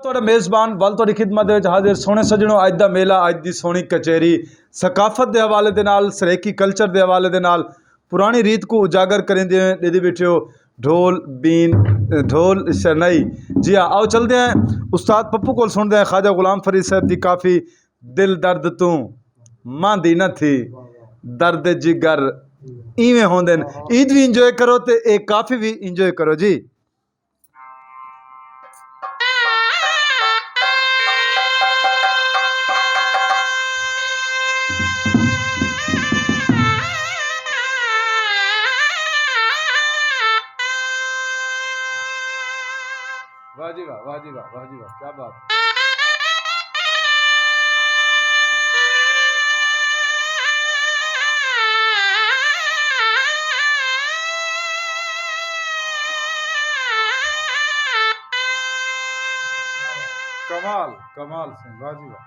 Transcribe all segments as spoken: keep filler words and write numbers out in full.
تہاݙا میزبان ول تہاݙی خدمت دے وچ حاضر۔ سوہݨے سڄݨو، اڄ دا میلہ، اڄ دی سوہݨی کچہری ثقافت دے حوالے دے نال، سرائیکی کلچر دے حوالے دے نال، پراݨی ریت کوں اجاگر کریندے ہوئے ݙیہدے ٻیٹھے ہو ڈھول بین، ڈھول شرنائی۔ جی ہاں، آؤ چلدے ہیں استاد پپو کول، سݨدے ہیں خواجہ غلام فرید صاحب دی کافی دل درد توں ماندی نہ تھی، درد جگر ایویں ہوندے نے۔ عید وی انجوائے کرو تے اے کافی وی انجوائے کرو جی۔ واہ جی واہ، واہ جی واہ، واہ جی واہ، کیا بات۔ کمال، کمال سئیں، واہ جی واہ۔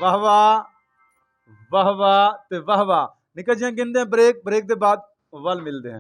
واہ واہ، واہ واہ تے واہ واہ۔ نکا جیاں گھندے ہیں بریک، بریک دے بعد ول ملدے ہیں۔